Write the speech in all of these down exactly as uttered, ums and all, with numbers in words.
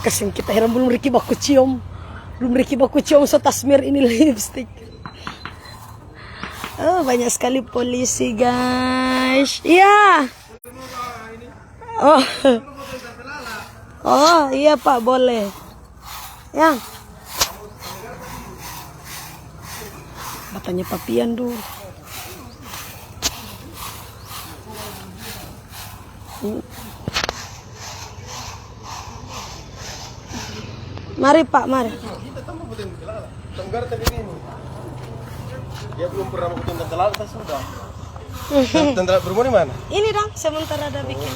Kaseng kita heran, belum Ricky baku cium. Belum Ricky baku cium, so tasmir ini lipstick. Oh, banyak sekali polisi, guys. Iya. Oh. Oh, iya, Pak, boleh. Ya. Katanya Papian dulu. Mari, Pak, mari. Dia belum pernah mau bikin tante Lala, saya sudah. Tante Lala berumah di mana? Ini dong, sementara ada bikin.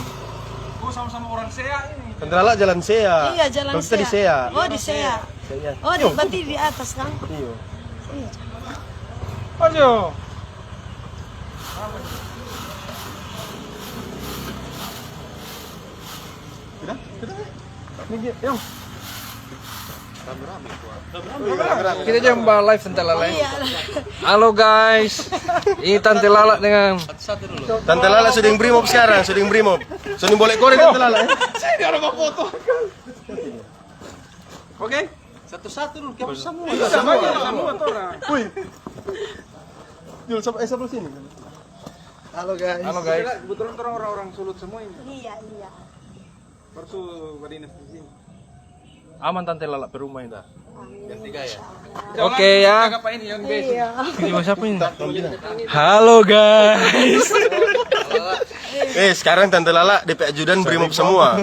Oh, sama-sama orang Sea ini. Tante Lala jalan Sea. Iya, jalan Sea. Kalau kita di Sea. Oh, di Sea. Sea. Oh, di, berarti di atas, kan? Iya. Iya. Ayo. Sudah? Sudah? Minggir, yong. Kita jangan bawa live Tante Lala, ya. Iya. Halo, guys. Ini Tante Lala dengan Tante Lala sudah yang brimob sekarang, sudah yang brimob. Sudah boleh koreng Tante Lala, ya. Sini ada mau foto. Oke? Satu-satu dulu, kita semua. Iya, semua, semua orang. Wih. Jul, sama, eh, sama sini. Halo, guys. Halo, guys. Kebetulan orang-orang Sulut semua ini. Iya, iya. Baru su badinas di sini. Aman Tante Lala pe rumah ini dah. Amin. Ganti gaya. Oke ya. Kakak apa ini yang basic? Iya. Ini siapa ini? Halo guys. Eh, sekarang Tante Lala D P ajudan brimob semua.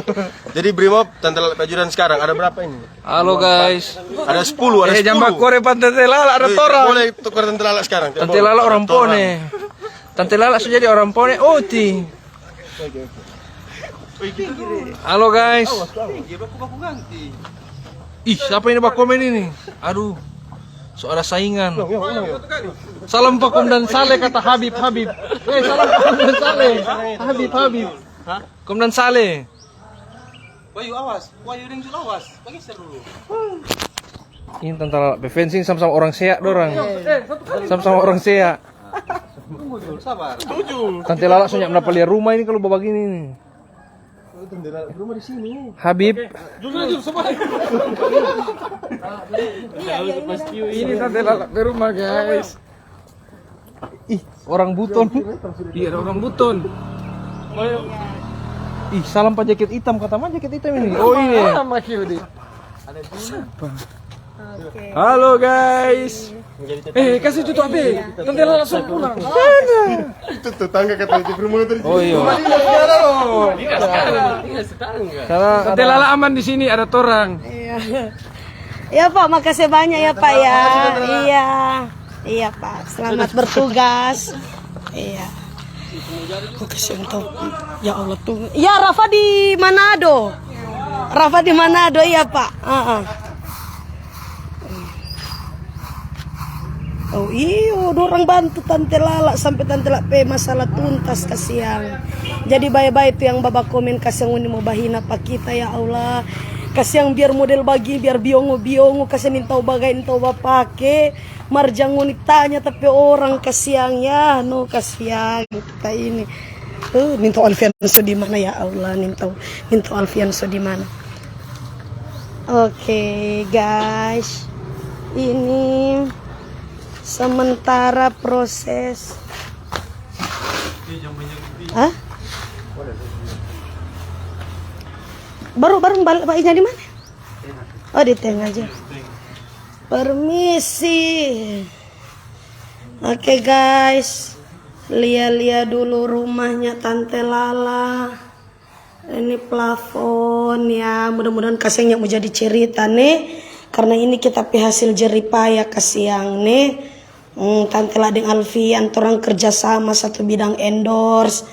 Jadi brimob Tante Lala pe ajudan sekarang ada berapa ini? Halo guys. Ada sepuluh, ada sepuluh. Eh, jamba kore pa Tante Lala, ada torang. Boleh tukar Tante Lala sekarang. Tante Lala orang Pone. Tante Lala sudah jadi orang Pone, oti. Halo guys. Ih, siapa ini bakomen ini? Aduh. So ada saingan. Salam pa Komandan Saleh, kata Habib, Habib. Eh, salam pa Komandan Saleh. Habib, Habib. Komandan Saleh. Wahyu, awas. Wahyu deng Jul, awas. Bageser dulu. Ini Tante Lala pe fans ini sama-sama orang Sea dorang. Sama-sama orang Sea. Tunggu, Jul, sabar. Tante Lala so nyanda dapa lia rumah ini kalu babagini ini. Tante Lala rumah di sini. Habib. Jul, Jul, sabar. Ini Tante Lala pe rumah, guys. Ih, orang buton. Iya, ada orang buton. Ih, salam pa jaket hitam, kata mana jaket hitam ini? Oh, ini. Sama Yudi. Siapa? Oke. Halo guys. Eh, kasih tutup H P. Tante Lala langsung pulang. Itu tetangga kata itu rumah tadi. Oh, iya. Rumah dinas, ada loh. Dinas tetangga. Tante Lala aman di sini, ada torang. Iya. Ya, Pak, makasih banyak ya, Pak, ya. Iya. Iya, Pak. Selamat bertugas. Iya. Oh, kasihan tuh. Ya Allah tuh. Ya, Rafa di Manado. Rafa di Manado, iya, Pak. Heeh. Oh iyo, dorang bantu Tante Lala sampe Tante Lala pe masalah tuntas, kasiang. Jadi bae-bae tu yang babakomen, kasiang ngoni mo bahina pa kita, ya Allah. Kasiang biar model bagi, biar biongo-biongo, kasiang nintau bagai, nintau bapake. Mar jang ngoni tanya tapi orang, kasiang ya, no, kasiang kita ini. Eh, nintau Alfian so di mana, ya Allah, nintau, nintau Alfian so di mana. Oke, guys. Ini sementara proses. Hah? Baru, baru balik, baliknya di mana? Oh, di tengah aja. Permisi. Oke, guys. Lia-lia dulu rumahnya Tante Lala. Ini plafon ya, mudah-mudahan kasiang nyanda mo jadi cerita ne, karna ini kita pe hasil jeripaya kasiang ne. Hmm, Tante Lala deng Alfian, torang kerja sama satu bidang endorse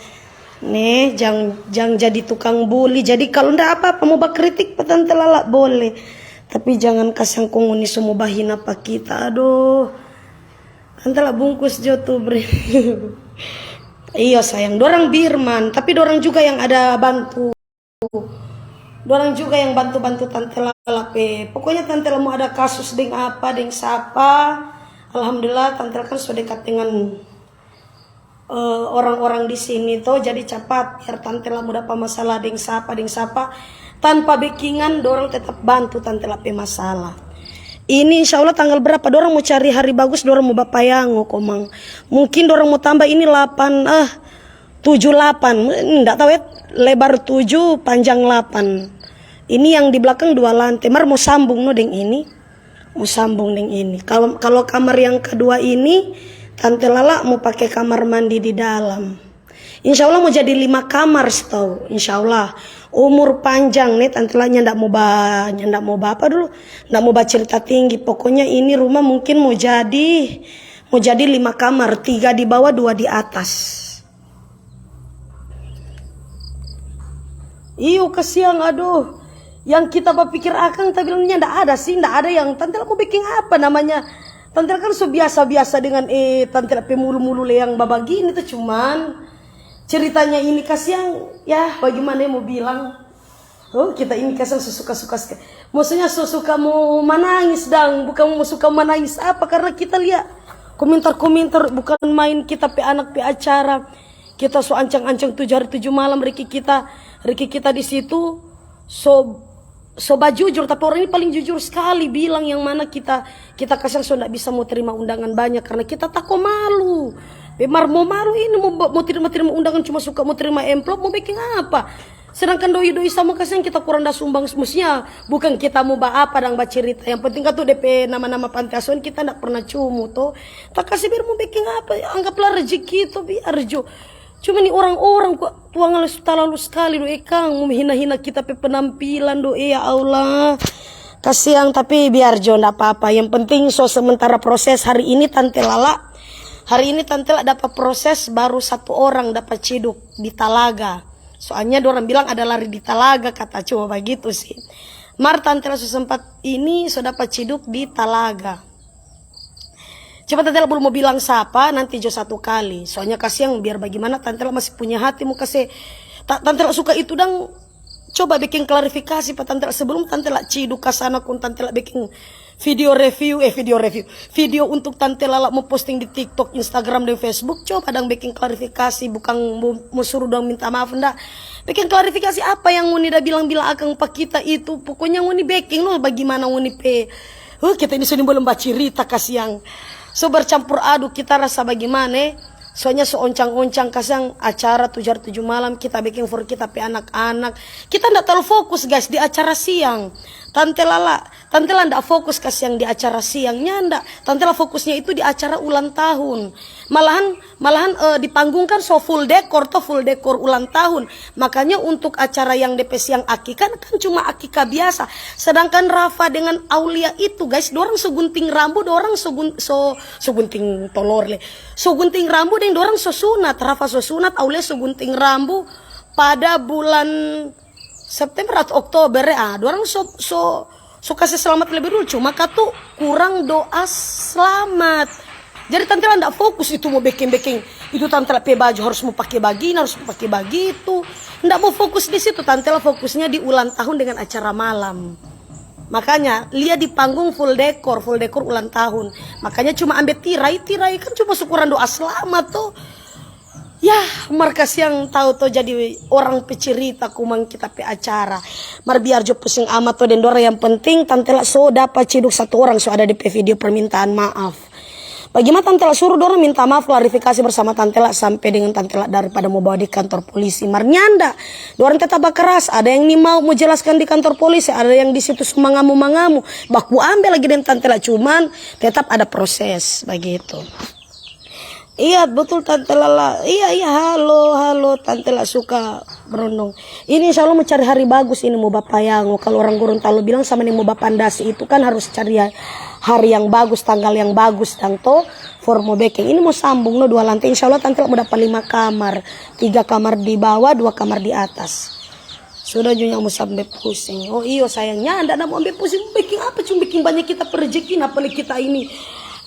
ne, jang, jang jadi tukang buli. Jadi kalu nda apa-apa mo bakritik pa Tante Lala boleh, tapi jangan kasiang kong ngoni so mo bahina pa kita, adoh. Tante Lala bungkus jo tu, Bre. Iyo, sayang. Dorang birman, tapi dorang juga yang ada bantu. Dorang juga yang bantu-bantu Tante Lala pe. Pokoknya Tante Lala mo ada kasus deng apa, deng sapa, alhamdulillah, Tante Lala kan so dekat dengan eh, orang-orang di sini to, jadi capat biar tante la mo dapa masalah deng sapa, deng sapa, tanpa bekingan dorang tetap bantu tante la pe masalah. Ini insya Allah tanggal berapa dorang mo cari hari bagus, dorang mo bapayango komang. Mungkin dorang mo tamba ini lapan, eh, tujuh lapan, ndak tahu ya, lebar tujuh, panjang lapan. Ini yang di belakang dua lante, mar mo sambung no deng ini. Mo sambung deng ini. Kalau, kalau kamar yang kedua ini, Tante Lala mo pake kamar mandi di dalam. Insya Allah mo jadi lima kamar, setau. Insya Allah. Umur panjang nih, Tante Lala nyanda mo ba, nyanda mo ba apa dulu? Ndak mo ba cerita tinggi. Pokoknya ini rumah mungkin mo jadi, mo jadi lima kamar, tiga di bawah, dua di atas. Iyo, kasiang, aduh. Yang kita bapikir akang, ta bilang, "Nya nda ada sih, nda ada yang Tante la mo beking apa namanya." Tante la kan so biasa-biasa dengan, eh, Tante la pe mulu-mulu le yang babagini tuh, cuman ceritanya ini kasiang, ya, bagaimana mo bilang. Oh, kita ini kasiang so suka-suka seka-, maksudnya so suka mo manangis dang, bukan mo suka manangis apa, karena kita lia komentar-komentar bukan main kita pe anak pe acara. Kita so ancang-ancang tujuh hari tujuh malam, Riki kita, Riki kita di situ, so, so bajujur, tapi orang ini paling jujur skali bilang yang mana kita, kita kasiang so nda bisa mo terima undangan banya karna kita tako malu. Pe mar mo malu ini mo, mo terima, terima undangan cuma suka mo terima amplop, mo beking apa? Sedangkan doi-doi sama kasiang kita kurang da sumbang, maksudnya bukan kita mo ba apa dang bacirita, yang penting katu depe nama-nama panti asuhan kita nda pernah cumu to. Ta kase biar mo beking apa, anggaplah rezeki to biar jo. Cuma ni orang-orang kwa tuangan su talalu skali do, eh, kang, mo hina-hina kita pe penampilan do, eh, ya Allah. Kasiang, tapi biar jo, nda apa-apa. Yang penting so sementara proses hari ini Tante Lala. Hari ini Tante Lala dapa proses baru satu orang dapa ciduk di talaga. Soalnya dorang bilang ada lari di talaga, kata cuma bagitu sih. Mar Tante Lala so sempat ini so dapa ciduk di talaga. Coba Tante la belum mo bilang sapa, nanti jo satu kali. Soalnya kasiang, biar bagimana Tante la masih punya hati mo kase. Ta-, Tante la suka itu dang, coba biking klarifikasi pa Tante la sebelum Tante la ciduk ka sana kong Tante la biking video review, eh, video review, video untuk Tante la la mo posting di TikTok, Instagram, deng Facebook. Coba dang biking klarifikasi, bukang mo, mo suru dong minta maaf, nda. Biking klarifikasi apa yang ngoni da bilang-bilang akang pa kita itu, pokoknya ngoni biking no bagimana ngoni pe. Huh, kita ini so nimba lomba cirita kasiang. So bercampur aduk, kita rasa bagimana, eh? Soalnya so oncang-oncang kasiang acara tujuh hari tujuh malam kita biking for kita pe anak-anak. Kita nda terlalu fokus, guys, di acara siang. Tante Lala, Tante la nda fokus kasiang di acara siang, nyanda. Tante la fokusnya itu di acara ulang tahun. Malahan Malahan, eh, di panggung kan so full dekor to, full dekor ulang tahun. Makanya untuk acara yang depe siang akikah kan cuma akikah biasa. Sedangkan Rafa dengan Aulia itu, guys, dorang so gunting rambu, dorang so gun-, so, so gunting tolor le. So gunting rambu deng dorang so sunat. Rafa so sunat, Aulia so gunting rambu pada bulan September atau Oktober, ah, dorang so, so, so kase slamat lebe dulu, cuma katu kurang doa slamat. Jadi Tante la nda fokus itu mo beking-beking, itu Tante la pe baju harus mo pake bagini, harus mo pake bagitu. Nda mo fokus di situ, Tante la fokusnya di ulang tahun dengan acara malam. Makanya, lia di panggung full dekor, full dekor ulang tahun. Makanya cuma ambe tirai, tirai kan cuma syukuran doa slamat to. Yah, mar kasiang tau to jadi orang pe cirita kumang kita pe acara. Mar biar jo pusing amat to deng dorang, yang penting Tante la so dapa ciduk satu orang, so ada depe video permintaan maaf. Bagimana Tante la suru dorang minta maaf, klarifikasi bersama Tante la sampe dengan Tante la daripada mo bawa di kantor polisi. Mar nyanda, dorang tetap bakeras, ada yang nimau mo jelaskan di kantor polisi, ada yang di situ so mangamu-mangamu. Baku ambe lagi deng Tante la, cuman tetap ada proses bagitu. Iya, betul, Tante Lala. Iya, iya, halo, halo, Tante la suka berondong. Ini insya Allah mo cari hari bagus, ini mo bapayango. Kalu orang Gorontalo bilang sama deng mo bapandasi itu kan harus cari ha-, hari yang bagus, tanggal yang bagus, dang to, for mo beking. Ini mo sambung no dua lantai. Insya Allah Tante la mo dapa lima kamar. Tiga kamar di bawah, dua kamar di atas. Sudah jo nyanda mo sambe pusing. Oh iyo, sayangnya nda mo ambe pusing. Beking apa? Cuma beking banya kita pe rejeki, apalagi kita ini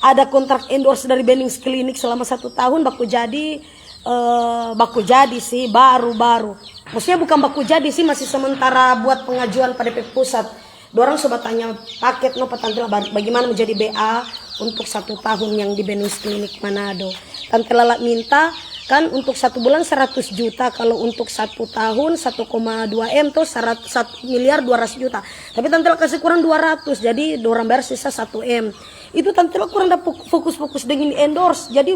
ada kontrak endorse dari Bennings Clinic selama satu tahun, baku jadi, eh, baku jadi sih, baru-baru. Maksudnya bukan baku jadi sih, masih sementara buat pengajuan pa depe pusat. Dorang so batanya paket no pa Tante la, ba-, bagimana mo jadi B A untuk satu tahun yang di Bennings Clinic Manado. Tante Lala minta Kan untuk satu bulan seratus juta, kalau untuk satu tahun satu koma dua M to seratus, satu miliar dua ratus juta. Tapi tante la kasih kurang dua ratus, jadi dorang bayar sisa satu M. Itu tante la kurang da fokus-fokus deng ini endorse. Jadi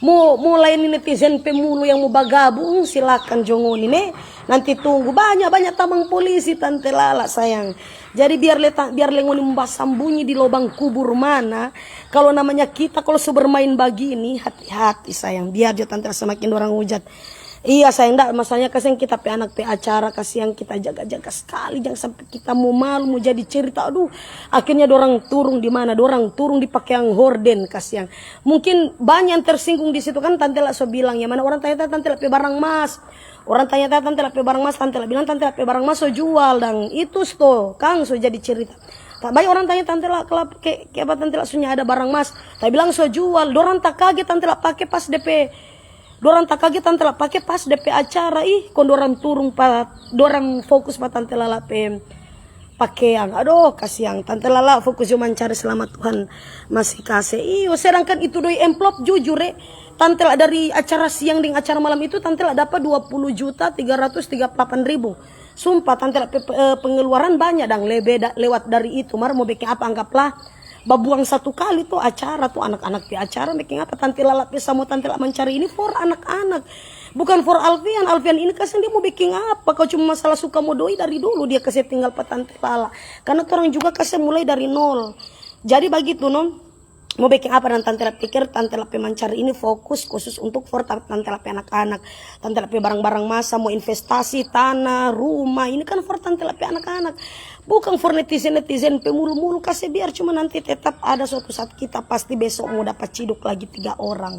mo, mo layani netizen pe mulu yang mo bagabung, silakan jo ngoni ne. Nanti tunggu banyak-banyak tamang polisi tante Lala sayang. Jadi biar le, biar le ngoni mo basambunyi di lobang kubur mana. Kalau namanya kita, kalau so bermain bagini, hati-hati sayang. Biar jo tante semakin dorang hujat. Iya sayang, ndak, masalahnya kasiang kita pe anak pe acara, kasiang kita jaga-jaga skali, jang sampe kita mo malu, mo jadi cerita. Aduh, akhirnya dorang turung di mana? Dorang turung di pakeang horden, kasiang. Mungkin banya yang tersinggung di situ kan, tante la so bilang, ya mana orang tanya tante la pe barang mas. Orang tanya tante la pe barang mas, tante la bilang tante la pe barang mas so jual dang. Itu sto, kang so jadi cerita. Tak bae orang tanya tante la, ke, ke apa tante la so nya ada barang mas. Ta bilang so jual, dorang takage tante la pake pas depe Dorang takage tante la pake pas depe acara, ih, kong dorang turung pa, dorang fokus pa tante Lala pe pakeang. Adoh, kasiang. Tante Lala fokus jo mancari selama Tuhan masih kase. Iyo, sedangkan itu doi amplop, jujur, eh. Tante la dari acara siang deng acara malam itu, tante la dapa dua puluh juta tiga ratus tiga puluh delapan ribu. Sumpah, tante la pe, pe, eh, pengeluaran banya dang, lebe da, lewat dari itu. Mar mo beking apa, anggaplah babuang satu kali tu acara tu, anak-anak pe acara, beking apa? Tante Lala pe samua tante la mancari ini for anak-anak, bukan for Alfian. Alfian ini kasiang dia mo beking apa? Kau cuma masalah suka mo doi dari dulu dia kase tinggal pa tante Lala, karna torang juga kase mulai dari nol. Jadi bagitu no, mo beking apa? Dan tante la pikir tante la pe mancari ini fokus khusus untuk for ta-, tante la pe anak-anak, tante la pe barang-barang masa, mo investasi tanah, rumah, ini kan for tante la pe anak-anak. Bukang for netizen-netizen pe mulu-mulu, kase biar, cuma nanti tetap ada suatu saat kita pasti beso mo dapa ciduk lagi tiga orang.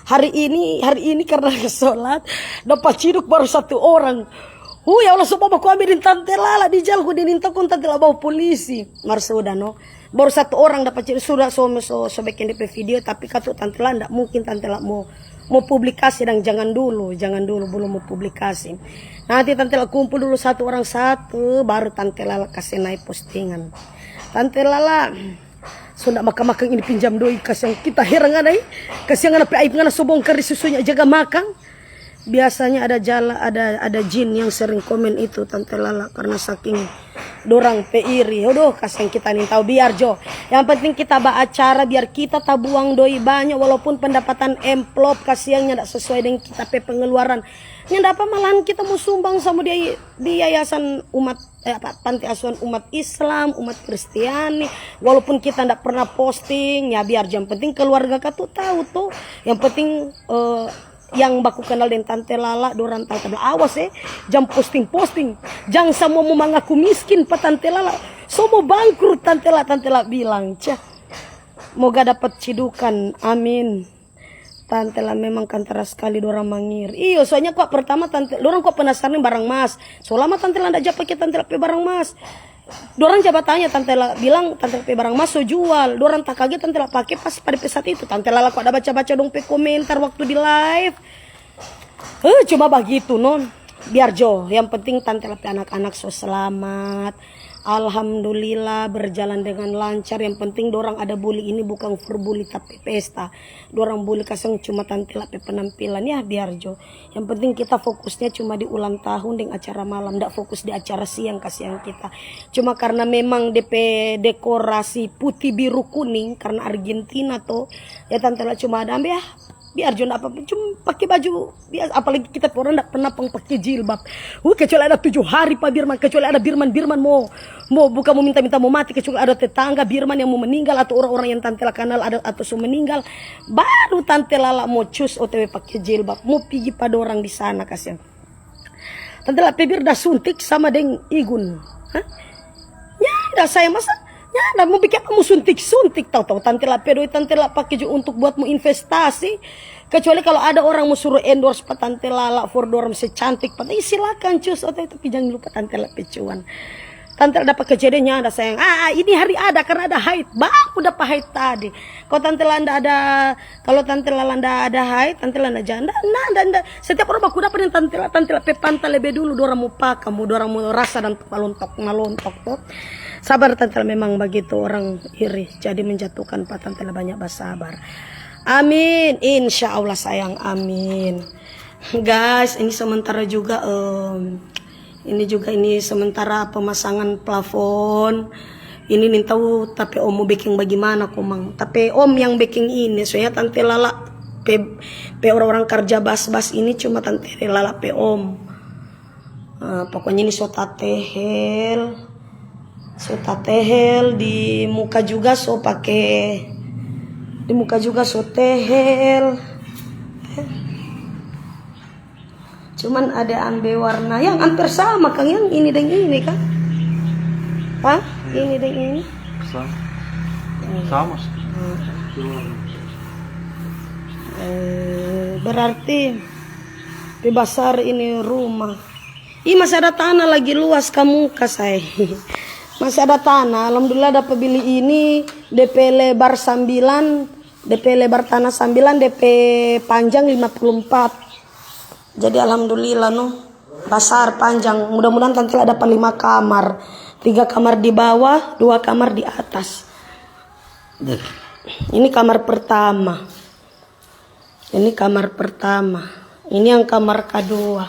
Hari ini, hari ini karna sholat, dapa ciduk baru satu orang. Hu, ya Allah, so baku ambe deng tante Lala di jalan, ku dia ninta kong tante la bawa polisi. Mar sudah no. Baru satu orang dapa ciduk, sudah so, so, so beking depe video, tapi katu tante la nda mungkin tante la mo mo publikasi dang, jangan dulu, jangan dulu, belum mo publikasi. Nanti tante la kumpul dulu satu orang satu, baru tante Lala kase nae postingan. Tante Lala, so nda makang-makang ini pinjam doi, kasiang kita heran ngana, eh. Kasiang ngana pe aib ngana so bongkar di susunya jaga makang. Biasanya ada jala, ada, ada jin yang sering komen itu, tante Lala, karna saking dorang pe iri. Adoh, kasiang kita nintau, biar jo. Yang penting kita baacara, biar kita tabuang doi banya, walaupun pendapatan amplop kasiang nyanda sesuai deng kita pe pengeluaran. Nyanda apa, malahan kita mo sumbang samua di, di yayasan umat, eh, apa, panti asuhan umat Islam, umat Kristiani. Walaupun kita nda pernah posting, ya biar jo. Yang penting keluarga katu tau to. Yang penting, eh, yang baku kenal deng tante Lala, dorang tau. Tapi awas eh, jang posting-posting. Jang samua mo mangaku miskin pa tante Lala. So mo bangkrut tante Lala, tante Lala bilang. Cah, moga dapat cidukan. Amin. Tante Lala memang kantara skali dorang mangiri. Iyo, soalnya kwa pertama tante, dorang kwa penasaran barang mas. So lama tante Lala nda ja pake tante Lala pe barang mas. Dorang ja batanya, tante Lala bilang tante Lala pe barang mas so jual. Dorang takage tante Lala pake pas pa depe saat itu. Tante Lala kwa ada baca-baca dong pe komentar waktu di live. Eh, cuma bagitu no. Biar jo, yang penting tante Lala pe anak-anak so selamat. Alhamdulillah, berjalan dengan lancar. Yang penting dorang ada bully ini bukang for bully tapi pesta. Dorang bully kasiang cuma tante Lala pe penampilan, ya biar jo. Yang penting kita fokusnya cuma di ulang tahun deng acara malam, ndak fokus di acara siang, kasiang kita. Cuma karna memang depe dekorasi putih biru kuning karna Argentina to, ya tante Lala cuma ada ambe ya, biar jo ndak apa-apa, cuma pake baju biasa. Apalagi kita pe orang ndak pernah pang pake jilbab. Uh, kecuali ada tujuh hari pa Birman, kecuali ada Birman, Birman mo, mo bukan mo minta-minta mo mati, kecuali ada tetangga Birman yang mo meninggal atau orang-orang yang tante Lala kanal ada atau so meninggal, baru tante Lala mo cus O T W pake jilbab, mo pigi pa dorang di sana, kasiang. Tante Lala pe bir da suntik sama deng Igun. Hah? Nyanda, saya masa nyanda mo bikin apa mo suntik-suntik, tau-tau tante Lala pe doi tante Lala pake jo untuk buat mo investasi. Kecuali kalau ada orang mo suru endorse pa tante Lala for dorang se cantik pa, ih, silakan cus, tapi jang lupa tante Lala pe cuan. Tante Lala dapa kejadian nyanda sayang. Ah, ah, ini hari ada karna ada haid. Baku dapa haid tadi. Kalo tante Lala nda ada, kalo tante Lala nda ada haid, tante Lala nda janda. Nda, nda, nda. Setiap orang baku dapa deng tante Lala, tante Lala pe pantat lebe dulu dorang mo paka, mo dorang mo rasa dan malontok, malontok to. Sabar tante Lala, memang bagitu orang iri, jadi menjatuhkan pa tante Lala, banyak basabar. Amin. Insya Allah, sayang. Amin. Guys, ini sementara juga, em, ini juga, ini sementara pemasangan plafon. Ini nintau tape om mo beking bagimana komang. Tape om yang beking ini, soalnya tante Lala pe, pe orang-orang karja bas-bas ini cuma tante Lala pe om. Ah, pokoknya ini so tatehel. So tatehel, di muka juga so pake, di muka juga so tehel. Cuman ada ambe warna yang amper sama, kang, yang ini deng ini, kang. Hah? Iya. Ini deng ini. Sama. Sama sih. Hmm. Cuma warna. Eh, berarti pe basar ini rumah. Ih, masih ada tanah lagi luas kamu kasai. Masih ada tanah. Alhamdulillah, dapa bili ini, depe lebar sambilan, depe lebar tanah sambilan, depe panjang lima puluh empat. Jadi, alhamdulillah, no. Basar, panjang. Mudah-mudahan tante Lala dapa lima kamar. Tiga kamar di bawah, dua kamar di atas. Ini kamar pertama. Ini kamar pertama. Ini yang kamar kadua.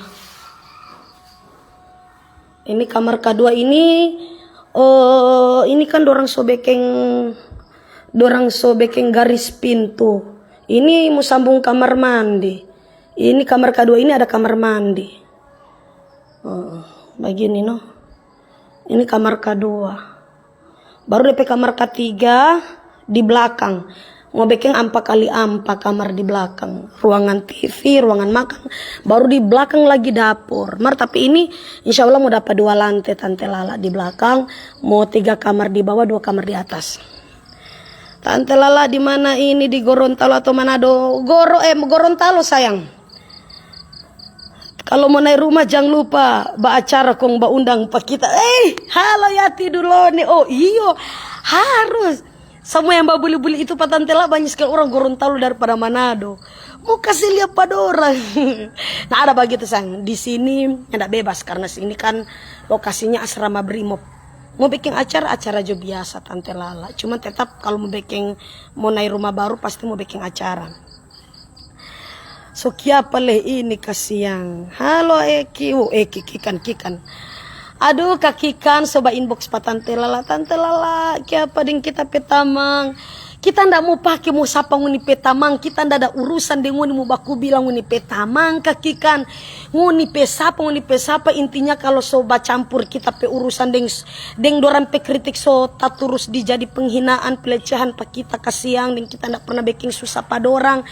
Ini kamar kadua ini, eh, ini kan dorang so bekeng, dorang so bekeng garis pintu. Ini mo sambung kamar mandi. Ini kamar kadua ini ada kamar mandi. Eh, bagini, no. Ini kamar kadua. Baru depe kamar katiga di blakang. Mo bekeng ampa kali ampa kamar di blakang. Ruangan T V, ruangan makang. Baru di blakang lagi dapur. Mar tapi ini insya Allah mo dapa dua lante, tante Lala, di blakang. Mo tiga kamar di bawah, dua kamar di atas. Tante Lala di mana ini, di Gorontalo atau Manado? Goro-, eh, Gorontalo, sayang. Kalo mo nae rumah, jang lupa ba acara kong ba undang pa kita. Eh, halo Yati Duloni. Oh, iyo, harus. Samua yang babuli-buli itu pa tante Lala, banya skali orang Gorontalo daripada Manado. Mo kase lia pa dorang. Nah, ada bagitu, sang. Di sini nyanda bebas, karna sini kan lokasinya asrama Brimob. Mo beking acara, acara jo biasa, tante Lala. Cuman tetap kalo mo beking, mo nae rumah baru, pasti mo beking acara. So kiapa leh ini kasiang. Halo Eki, oh, Eki, Kikan, Kikan. Aduh, Kak Kikan, so ba inbox pa tante Lala. Tante Lala, kiapa deng kita pe tamang? Kita nda mo pake mo sapa ngoni pe tamang, kita nda ada urusan deng ngoni mo baku bilang ngoni pe tamang, Kak Kikan. Ngoni pe sapa, ngoni pe sapa, intinya kalo so bacampur kita pe urusan deng, deng dorang pe kritik so taturus di jadi penghinaan, pelecehan pa kita, kasiang, deng kita nda pernah beking susah pa dorang.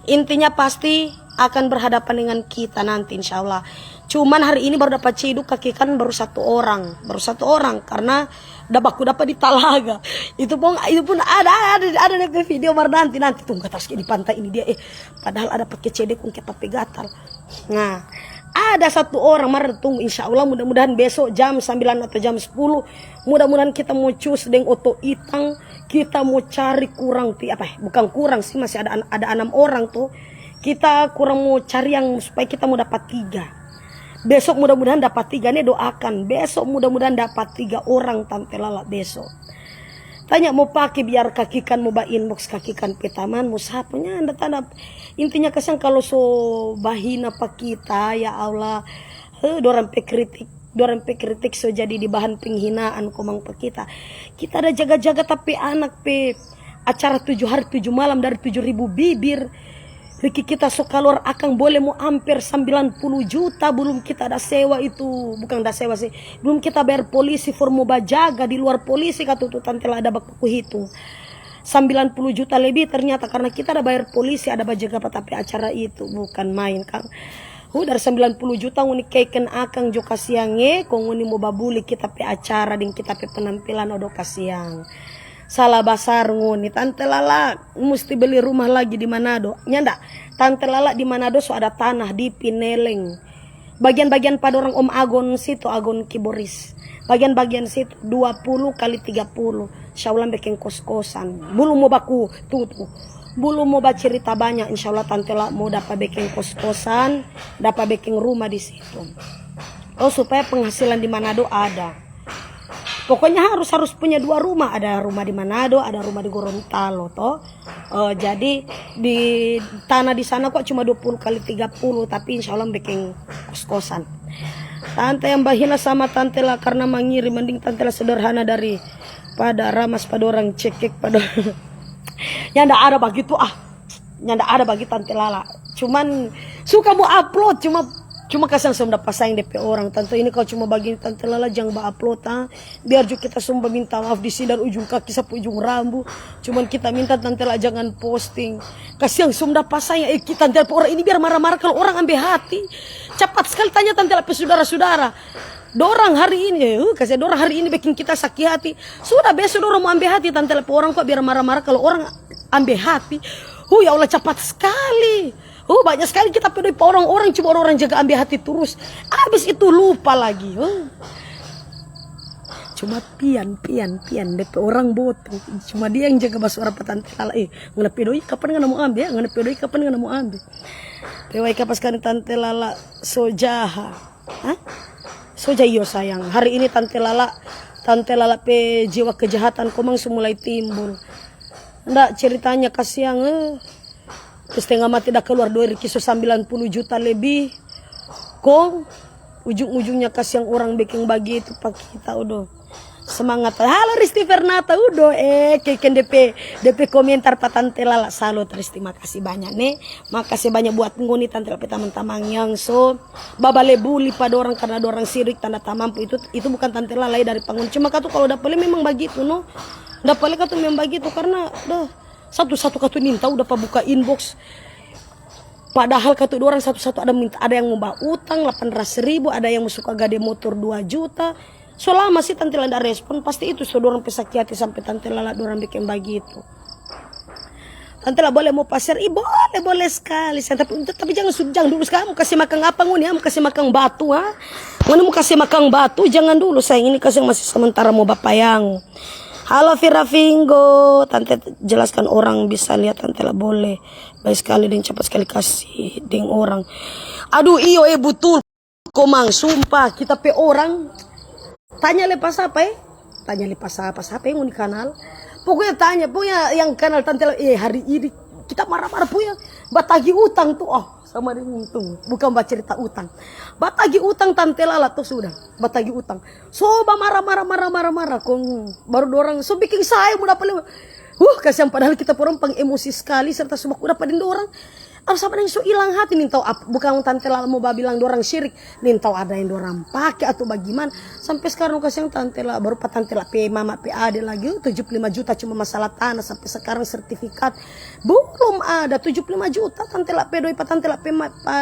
Intinya pasti akan berhadapan dengan kita nanti, insya Allah. Cuman hari ini baru dapa ciduk, Kak Kikan, baru satu orang, baru satu orang, karna da baku dapa di talaga. Itu pun, itu pun ada, ada, ada depe video, mar nanti, nanti tunggu terus di pantai ini dia, eh, padahal ada pake cede kong kita pe gatal. Nah, ada satu orang, mar tunggu, insya Allah, mudah-mudahan besok jam sambilan atau jam sepuluh, mudah-mudahan kita mo cus deng oto itang, kita mo cari kurang pi-, apa, eh, bukan kurang sih, masih ada an-, ada anam orang tuh. Kita kurang mo cari yang supaya kita mo dapat tiga. Besok mudah-mudahan dapat tiga, ne doakan. Besok mudah-mudahan dapat tiga orang, tante Lala, besok. Tanya mo pake biar Kak Kikan mo ba inbox Kak Kikan pe tamang, mo sapa, nyanda tanda. Intinya kasiang kalo so bahina pa kita, ya Allah. Heh, dorang pe kritik, dorang pe kritik so jadi di bahan penghinaan komang pa kita. Kita ada jaga-jaga tapi anak pe acara tujuh hari tujuh malam dari tujuh ribu bibir. Riki kita so kaluar akang boleh mo amper sambilan puluh juta, belum kita ada sewa itu, bukan ada sewa sih, belum kita bayar polisi for mo bajaga di luar polisi, kata tu tante Lala ada baku hitung. Sambilan puluh juta lebih ternyata karena kita ada bayar polisi, ada bajaga pa tapi acara itu, bukan main, kang. Huh, dari sambilan puluh juta ngoni keken akang jo kasiang, eh, kong ngoni mo babuli kita pe acara deng kita pe penampilan, odo kasiang. Salah basar ngoni, tante Lala musti beli rumah lagi di Manado. Nyanda, tante Lala di Manado so ada tanah di Pineleng. Bagian-bagian pa dorang Om Agon situ, Agon Kiboris. Bagian-bagian situ, dua puluh kali tiga puluh. Insya Allah beking kos-kosan. Belum mo baku, tunggu, tunggu. Belum mo bacerita banya, insya Allah tante Lala mo dapa beking kos-kosan, dapa beking rumah di situ. Oh, supaya penghasilan di Manado ada. Pokoknya harus, harus punya dua rumah, ada rumah di Manado, ada rumah di Gorontalo to. Eh, jadi di tanah di sana kok cuma dua puluh kali tiga puluh, tapi insya Allah bikin kos-kosan. Tante yang bahila sama tante lah karena mangiri, mending tante lah sederhana dari pada ramas pada orang cekek pada nyanda ada bagitu ah. Nyanda ada bagi tante Lala. Cuman suka mo upload, cuma cuma kasiang so dapa sayang depe orang. Tante ini kalo cuma bagini tante Lala jang ba upload ah. Biar jo kita so baminta maaf di sini dari ujung kaki sampe ujung rambu. Cuman kita minta tante Lala jangan posting. Kasiang so dapa sayang eh, kita tante Lala pe orang ini biar marah-marah kalo orang ambe hati. Capat skali tanya tante Lala pe sudara-sudara. Dorang hari ini, eh, uh, kasiang dorang hari ini bikin kita saki hati. Sudah beso dorang mo ambe hati tante Lala pe orang kok biar marah-marah kalo orang ambe hati. Huh, ya Allah, capat skali. Huh, banya skali kita pe doi pa orang-orang, cuma orang-orang jaga ambe hati turus. Abis itu lupa lagi. Huh. Cuma pian, pian, pian, depe orang boto. Cuma dia yang jaga basuara pa tante Lala. Eh, ngana pe doi kapan ngana mo ambe, ya? Ngana pe doi kapan ngana mo ambe? Pe wai kapas kan tante Lala so jaha. Hah? So ja iyo sayang. Hari ini tante Lala, tante Lala pe jiwa kejahatan komang so mulai timbul. Nda ceritanya kasiang eh. Setengah mati da keluar doi riki so sambilan puluh juta lebih. Kong ujung-ujungnya kasiang orang beking bagitu pa kita odo. Semangat. Halo Risti Fernata, udo eh keken depe depe komentar pa tante Lala. Salut Risti, makasih banyak ne. Makasih banyak buat ngoni tante Lala pe tamang-tamang yang so babale buli pa dorang karena dorang sirik tanda tamampu itu itu bukan tante Lala dari pa ngoni. Cuma katu kalau dapa lia memang bagitu no. Dapa lia katu memang bagitu karena dah satu-satu katu nintau dapa buka inbox. Padahal katu dorang satu-satu ada minta, ada yang mo ba utang lapan ratus ribu, ada yang mo suka gade motor dua juta. So lama sih tante Lala nda respon, pasti itu so dorang pe saki hati sampe tante Lala dorang biking bagitu. Tante Lala boleh mo paser? Ih, boleh, boleh skali sayang. Tapi, tapi jangan su-, jangan dulu skali. Mo kase makang apa ngoni, ah? Mo kase makang batu, ha? Ngoni mo kase makang batu, jangan dulu sayang. Ini kasiang masih sementara mo bapayang. Halo Vira Vinggo, tante jelaskan orang bisa lihat tante Lala boleh. Baik skali deng capat skali kasi deng orang. Aduh iyo eh butul. Komang, sumpah, kita pe orang tanya le pa sapa eh? Tanya le pa sapa, sapa yang ngoni kanal? Pokoknya tanya, pokoknya yang kanal tante Lala, eh hari ini kita marah-marah pokoknya batagi utang tu, oh sama deng untung, bukan bacerita utang. Batagi utang tante Lala tu sudah, batagi utang. So bamarah-marah marah-marah marah kong baru dorang so biking saya mo dapa lewat. Huh, kasiang padahal kita pe orang pang emosi skali serta so baku dapa deng dorang. Apa sapa deng so ilang hati, nintau ap-, bukang tante Lala mo babilang dorang syirik, nintau ada yang dorang pake atau bagiman. Sampe skarang kasiang tante Lala, baru pa tante Lala pe mama pe ade lagi, tujuh puluh lima juta cuma masalah tanah, sampe skarang sertifikat belum ada. Tujuh puluh lima juta tante Lala pe doi pa tante Lala pe ma-, pa,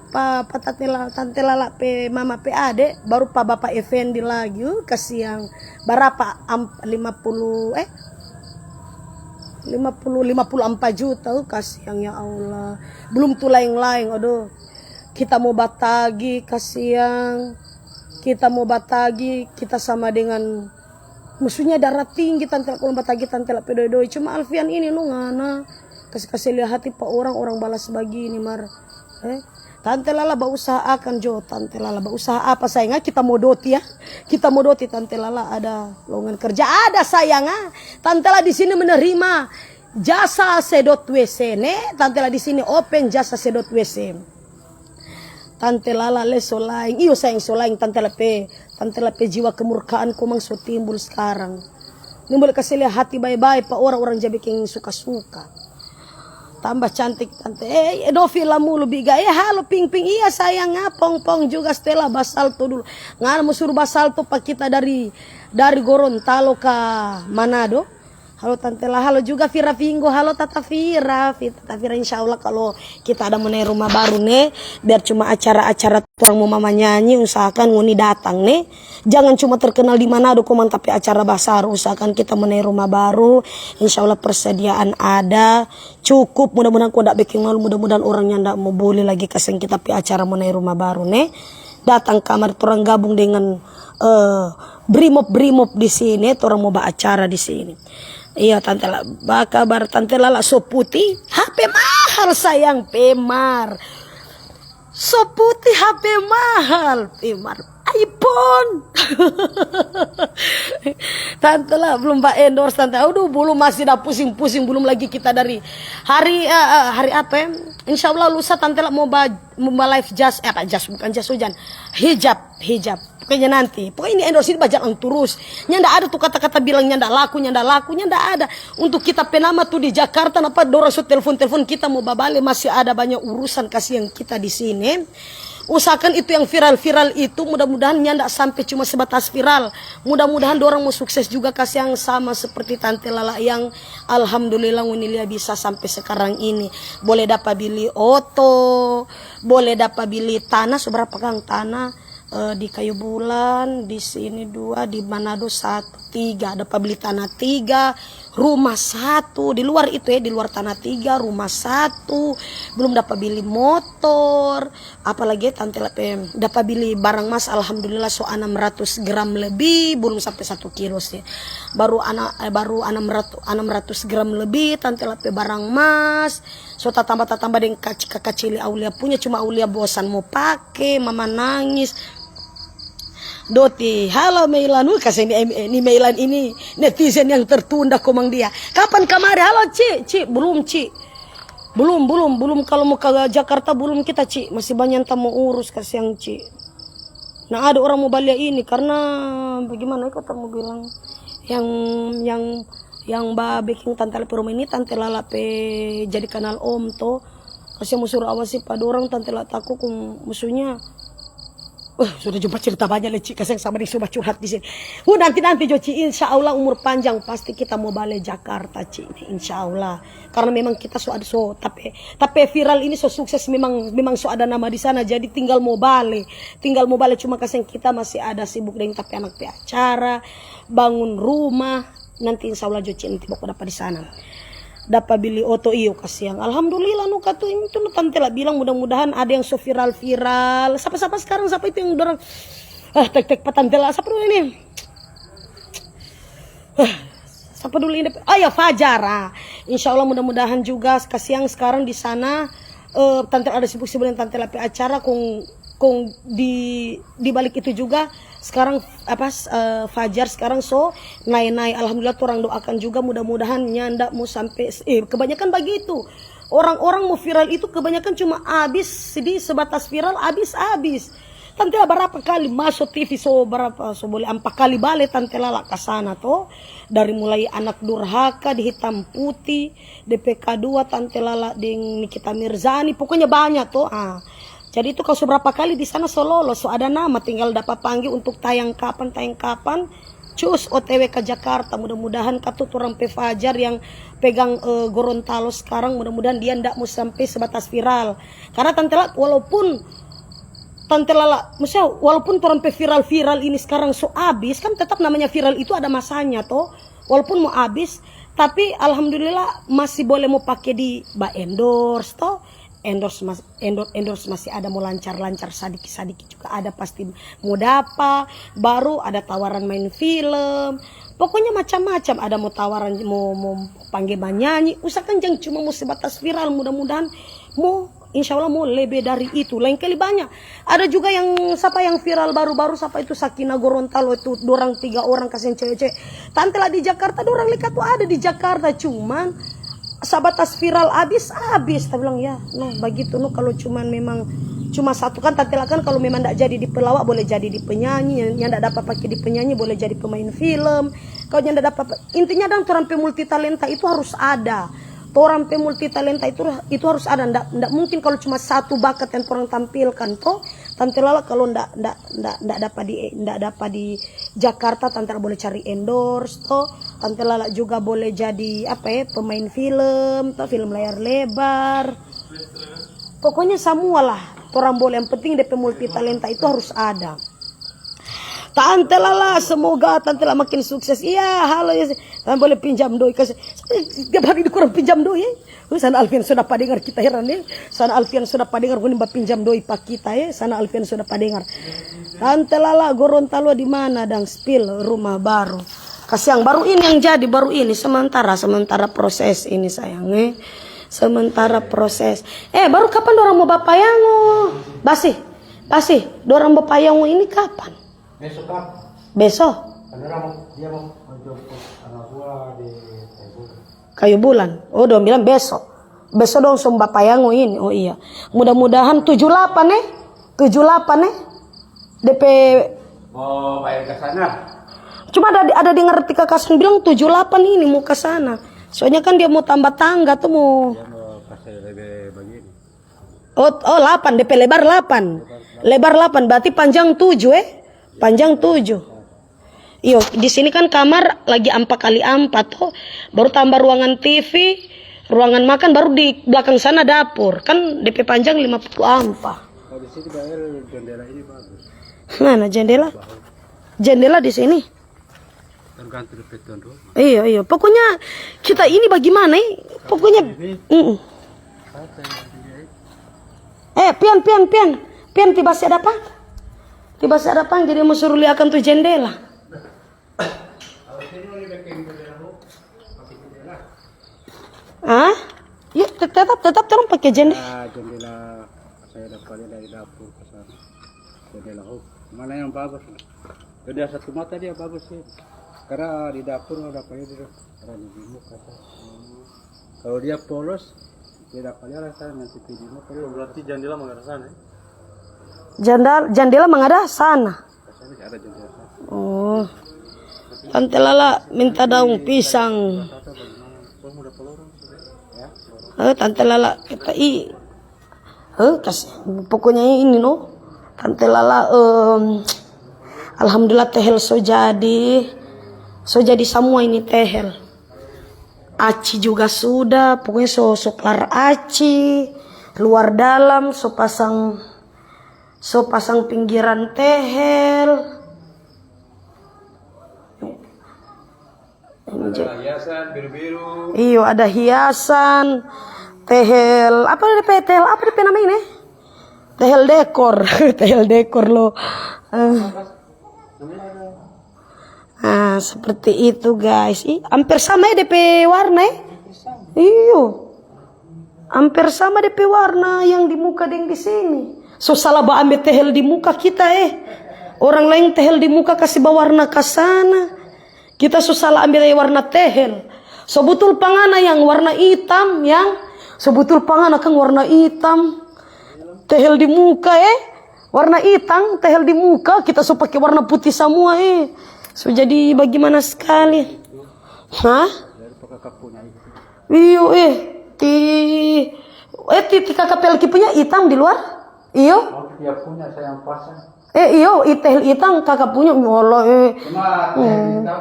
pa, pa tante Lala, tante Lala pe mama pe ade, baru pa bapa Effendi lagi, uh, kasiang. Barapa? Am-, lima puluh, eh? Lima puluh, lima puluh ampa juta, uh, kasiang ya Allah. Belum tu laeng-laeng, aduh. Kita mo batagi, kasiang. Kita mo batagi, kita sama dengan, maksudnya darah tinggi, tante Lala kong batagi, tante Lala pe doi-doi. Cuma Alfian ini, no, ngana. Kase-kase lia hati pa orang, orang balas bagini, mar. Eh? Tante Lala bausaha akang jo, tante Lala bausaha apa sayang? Ah, kita mo doti ya. Kita mo doti, tante Lala ada lowongan kerja. Ada sayang, ah. Tante Lala di sini menerima jasa sedot W C ne. Tante Lala di sini open jasa sedot W C. Tante Lala le so laeng. Iyo sayang so laeng, tante Lala pe, tante Lala pe jiwa kemurkaan komang so timbul skarang. Nimbul kase lia hati bae-bae pa orang-orang ja biking suka-suka. Tambah cantik tante. Eh, Novi Lamulu Biga. Eh, halo Ping Ping. Iya sayang, ah, Pong Pong juga Stella basalto dulu. Ngana mo suru basalto pa kita dari, dari Gorontalo ka Manado. Halo tante Lala, halo juga Vira Vinggo. Halo Tata Vira. Fi-, Tata Vira, insya Allah kalo kita ada mo nae rumah baru ne, biar cuma acara-acara torang mo mama nyanyi, usahakan ngoni datang ne. Jangan cuma terkenal di Manado komang, tapi acara basar, usahakan kita mo nae rumah baru. Insya Allah persediaan ada, cukup. Mudah-mudahan ko ndak beking malu, mudah-mudahan orang nyanda mo bole lagi kasiang kita pe acara mo nae rumah baru ne. Datang kamari torang gabung dengan, eh, brimob-brimob di sini, torang mo ba acara di sini. Iya, tante Lala, ba kabar tante Lala so putih? H P mahal sayang, Pemar. So putih H P mahal, Pemar. iPhone. Tante lah belum ba endorse, tante. Aduh, belum, masih dah pusing-pusing, belum lagi kita dari hari, eh, eh, hari apa ya? Insya Allah lusa tante lah mau ba, mau ba live jas, eh, apa, jas, bukan jas hujan, hijab, hijab. Pokoknya nanti, pokoknya ini endorse ini bajalan terus. Nyanda ada tuh kata-kata bilang nyanda laku, nyanda laku, nyanda ada. Untuk kita pe nama tuh di Jakarta, napa dorang so telepon-telepon kita mau babale, masih ada banyak urusan kasihan kita di sini. Usahakan itu yang viral-viral itu, mudah-mudahan nyanda sampe cuma sebatas viral. Mudah-mudahan dorang mau sukses juga, kasiang, sama seperti Tante Lala yang alhamdulillah ngoni lia bisa sampe sekarang ini. Boleh dapa bili oto, boleh dapa bili tanah, so berapa kang tanah, eh, di Kayu Bulan, di sini dua, di Manado satu, tiga. Dapa bili tanah tiga, rumah satu, di luar itu ya, di luar tanah tiga, rumah satu, belum dapa bili motor, apalagi tante la pe dapa bili barang mas, alhamdulillah so anam ratus gram lebih, belum sampe satu kilo sih, baru ana-, eh, baru anam ratus, anam ratus gram lebih tante la pe barang mas, so tatamba-tatamba deng kaci-, kakacili aulia punya, cuma aulia bosan mo pake, mama nangis. Doti, halo Meilan. Uh, kase ni, ni Meilan ini netizen yang tertunda komang dia. Kapan kamari? Halo, Ci. Ci, belum, Ci. Belum, belum, belum. Kalau mau ke Jakarta, belum kita, Ci. Masih banyak ta mau urus, kasiang, Ci. Nah, ada orang mau balia ini karena bagaimana kata mau bilang, yang, yang, yang ba biking tante la pe rumah ini, tante Lala pe jadi kanal om to. Kasiang, mau suruh awasi pa dorang, tante la tako kong, maksudnya, uh, sudah jumpa cerita banyak le, Ci, kasiang, sama deng so ba curhat di sini. Uh, nanti-nanti jo, Ci, insya Allah umur panjang pasti kita mau bale Jakarta, Ci, insya Allah. Karena memang kita so ada, so, tapi, tapi viral ini so sukses, memang, memang so ada nama di sana, jadi tinggal mau bale, tinggal mau bale, cuma kasiang kita masih ada sibuk deng tapi anak pe acara, bangun rumah, nanti insya Allah jo, Ci, nanti bako dapa di sana. Dapa bili oto, iyo, kasiang. Alhamdulillah, no, katu ini tu, no, tante la bilang, mudah-mudahan ada yang so viral-viral. Sapa-sapa sekarang, sapa itu yang dorang, ah, tek-tek pa tante la, sapa dulu ini? Ah, sapa dulu ini? Ah, ya, Fajar. Ah, insya Allah, mudah-mudahan juga kasiang sekarang di sana, eh, tante ada sibuk-sibuk dengan tante la pe acara, kong, kong di, di balik itu juga sekarang apa, s-, eh, Fajar sekarang so nae-nae. Alhamdulillah, torang doakan juga, mudah-mudahan nyanda mo sampe, eh, kebanyakan bagitu. Orang-orang mo viral itu kebanyakan cuma abis di sebatas viral, abis-abis. Tante la barapa kali maso T V, so barapa, so bole ampa kali bale tante Lala ka sana to. Dari mulai Anak Durhaka di Hitam Putih, de pe kadua tante Lala deng Nikita Mirzani, pokoknya banya to. Ah. Jadi itu kalo so berapa kali di sana so lolos, so ada nama, tinggal dapa pangge untuk tayang kapan, tayang kapan. Cus O T W ka Jakarta. Mudah-mudahan katu torang pe Fajar yang pegang, eh, Gorontalo skarang, mudah-mudahan dia ndak mo sampe sebatas viral. Karena tante Lala, walaupun tante Lala, maksudnya walaupun torang pe viral-viral ini skarang so abis, kan tetap namanya viral itu ada masanya to. Walaupun mo abis, tapi alhamdulillah masih bole mo pake di ba endorse to. Endorse mas-, endor-, endorse masih ada mo lancar-lancar, sadiki-sadiki juga ada pasti mo dapa. Baru ada tawaran main film. Pokoknya macam-macam, ada mo tawaran mo, mo pangge manyanyi. Usahakan jang cuma mo sebatas viral, mudah-mudahan mo, insya Allah mo lebe dari itu. Lain kali banya. Ada juga yang, sapa yang viral baru-baru, sapa itu Sakina Gorontalo itu, dorang tiga orang kasiang cewe-cewe. Tante la di Jakarta, dorang leka tu ada di Jakarta, cuman sabatas viral abis-abis. Ta bilang, "Ya, no, bagitu, no, kalau cuman memang cuma satu kan, tante la kan kalau memang ndak jadi di pelawak, boleh jadi di penyanyi, yang, yang ndak dapat pake di penyanyi, boleh jadi pemain film. Kalau yang ndak dapat, intinya dang torang pe multitalenta itu harus ada." Torang pe multitalenta itu, itu harus ada. Ndak, ndak mungkin kalau cuma satu bakat yang torang tampilkan to. Tante Lala kalau ndak, ndak, ndak, ndak dapa di, ndak dapa di Jakarta, tante Lala boleh cari endorse to. Tante Lala juga boleh jadi apa ya, pemain film to, film layar lebar. Pokoknya samua lah torang boleh, yang penting de pe multitalenta itu harus ada. Tante Lala, semoga tante Lala makin sukses. Iya, halo ya. Tante boleh pinjam doi, kasih. Tiap hari di kurang pinjam doi, eh. Wih, sana Alfian so dapa dengar kita, heran, eh. Sana Alfian so dapa dengar, ngoni ba pinjam doi pa kita, eh. Sana Alfian so dapa dengar. Tante Lala, Gorontalo di mana dang? Spill rumah baru. Kasiang, baru ini yang jadi, baru ini. Sementara, sementara proses ini, sayang, eh. Sementara proses. Eh, baru kapan dorang mo bapayango? Basi, basi, dorang bapayango ini kapan? Besok apa? Besok. Kan orang mau, dia mau, mau jemput anak gua di Taibola. Kayu bulan. Oh, dong bilang besok. Besok dong song bapayango ini. Oh iya. Mudah-mudahan tujuh delapan, eh. Tujuh delapan, eh. D P. Oh, bayar ke sana. Cuma ada, ada dengar Tika Kasung bilang tujuh delapan ini mau ke sana. Soalnya kan dia mau tambah tangga tuh mau. Dia mau kasih lebih begini. Oh, oh, delapan, D P lebar delapan. Lebar delapan, berarti panjang tujuh, eh? Panjang tujuh. Iyo, di sini kan kamar lagi ampa kali ampa to. Baru tambah ruangan T V, ruangan makan, baru di belakang sana dapur. Kan D P panjang lima puluh ampa. Kalau di sini bayar jendela ini bagus. Mana jendela? Jendela di sini. Tergantung di peton rumah. Iyo, iyo. Pokoknya kita ini bagaimana, eh? Pokoknya, mm-mm. Eh, pian, pian, pian. Pian, tiba si ada apa? Tiba si ada apa? Jadi mau suruh liakan tu jendela. Ah? Yuk, te-, tetap, tetap terang pakai jendela. Ya, jendela saya dapatnya dari dapur ke sana. Jendela hub. Mana yang bagus? Jendela satu mata dia bagus sih. Karena di dapur ada apa ya, dia ada di muka. Kalau dia polos, dia ada apa ya, sana nanti di muka. Oh, berarti jendela mengarah sana, ya? Jendela, jendela mengarah sana. Ke sana ada jendela sana. Oh. Tante Lala minta daun pisang. Kata bagaimana? Oh, udah pelorong sudah. Ya. Eh, Tante Lala kata, "Ih, eh, kas-, pokoknya ini no, Tante Lala, em, alhamdulillah tehel so jadi, so jadi samua ini tehel. Aci juga sudah, pokoknya so, so klar aci, luar dalam, so pasang, so pasang pinggiran tehel." Ada hiasan biru-biru. Iyo, ada hiasan, tehel, apa depe, tehel apa depe nama ini? Tehel dekor, tehel dekor lo. Eh. Ah, seperti itu, guys. Ih, amper sama ya depe warna, eh? Iyo. Amper sama depe warna yang di muka deng di sini. So salah baambe tehel di muka kita, eh. Orang lain tehel di muka kasi bawarna ka sana. Kita so salah ambe warna tehel. So butul pa ngana yang warna itam, yang so butul pa ngana kang warna itam. Tehel di muka, eh. Warna itam, tehel di muka, kita so pake warna putih samua, eh. So jadi bagimana skali? Hah? Iyo, eh, ti, eh, ti, ti kaka Pelki punya itam di luar? Iyo. Oh, dia punya, saya yang pasang. Eh, iyo, i-, tehel itam kaka punya, ya Allah, eh. Cuma tehel itam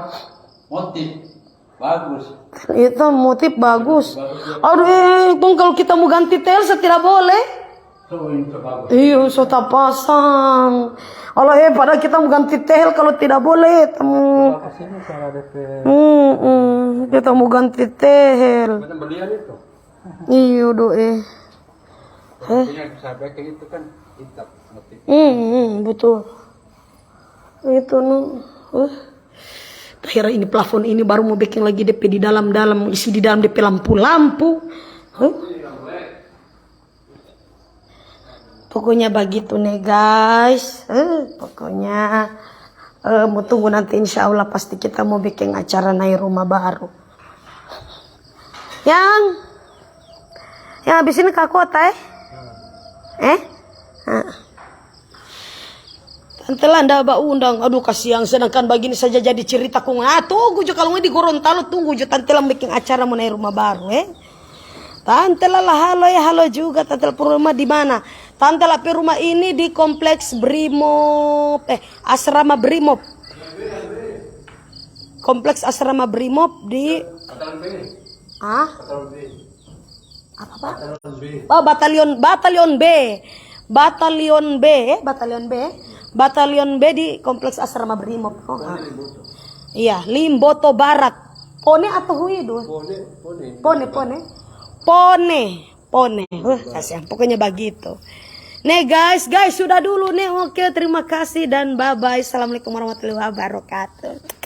motif bagus. Itam motif bagus. Bagus, ya. Aduh, eh, kong kalau kita mau ganti tehel, saya tidak boleh. Iyo, so tapasang. Allah, eh, padahal kita mau ganti tehel kalau tidak boleh, tamu. Apa sih ini cara depe? Mm-mm, kita mau ganti tehel. Macam belian itu. Iyo, do, eh. Heh. Yang bisa bikin itu kan hitam, motif. Mm-mm, betul. Itu, no. Uh. Tahira ini plafon ini baru mau biking lagi depe di dalam-dalam, isi di dalam depe lampu-lampu. Huh? Pokoknya bagitu ne, guys. Eh, pokoknya, eh, mo tunggu nanti, insya Allah pasti kita mo biking acara nai rumah baru. Yang, yang habis ini ka kota, eh? Eh? Ah. Tante Landa baundang. Aduh, kasiang, sedangkan bagini saja jadi cerita kong. Ah, tunggu jo, kalau ngoni di Gorontalo, tunggu jo, Tante Landa biking acara mo nai rumah baru, eh. Tante Lala, halo ya, halo juga. Tante Lala pe rumah di mana? Tante Lala pe rumah ini di kompleks Brimob, eh, Asrama Brimob. Kompleks Asrama Brimob di, ah? Apa, Pak? Batalion B. Oh, Batalion, Batalion B. Batalion B, eh, Batalion B. Batalion B di Kompleks Asrama Brimob. Oh, ah. Iya, Limboto Barat. Pone atau Huidu? Pone, Pone. Pone, Pone. Pone, Pone. Huh, kasihan. Pokoknya bagitu. Nih, guys, guys, sudah dulu nih. Oke, terima kasih dan bye-bye. Assalamualaikum warahmatullahi wabarakatuh.